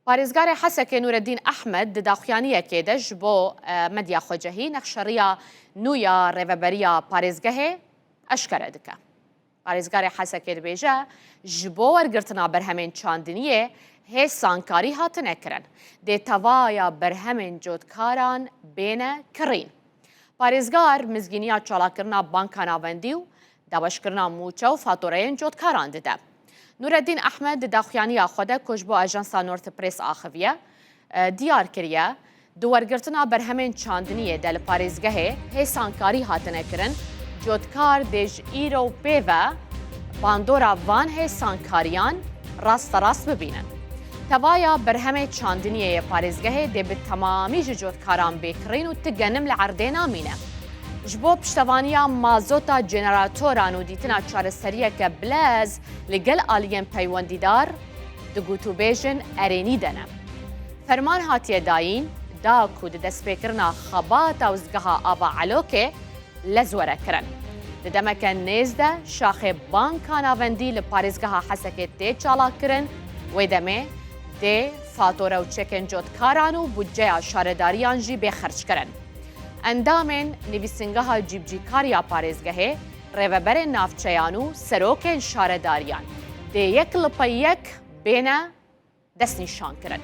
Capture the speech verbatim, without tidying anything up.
Parêzgarê Hesekê Nûreddîn Ehmed di daxuyaniyekê de ji bo, e, medya xwecehî nexşeriya nû ya rêveberiya parêzgehê eşkere dike. Parêzgarê Hesekê dibêje, ji bo wergirtina berhemên çandiniyê hêsankarî hatine kirin. Dê tevaya berhemên cotkaran bêne kirîn. Parêzgar mizgîniya çalakirina banka navendî û dabeşkirina mûçe û fatoreyên cotkaran dide. Nûreddîn Ehmed di daxuyaniya xwe de ku ji bo ajansa North Press axiviye, e, diyar kiriye, di wergirtina berhemên çandiniyê de li parêzgehê hêsankarî hatine kirin, cotkar dê ji îro pê ve bandora van hêsankariyan rasterast bibînin. Tevaya berhemê çandiniyê yê parêzgehê dê bi temamî ji cotkaran bê kirîn û ti genim li erdê namîne. Ji bo piştevaniya mazota ceneratoran û dîtina çareseriyeke bilez li gel aliyên peywendîdar di gotûbêjên erênî de ne. Ferman hatiye dayîn da ku di destpêkirina xebata uzgeha ava Elokê lez were kirin. Di demeke nêz de şaxê Banka Navendî li parêzgeha Hesekê tê çalakkirin, wê demê dê fatore û çekên cotkaran û budceya şaredariyan jî bê xerckirin. Endamên Nivîsingeha Cîbicîkariya Parêzgehê, rêveberên navçeyan û serokên şaredariyan dê yek li pey yek bêne destnîşankirin.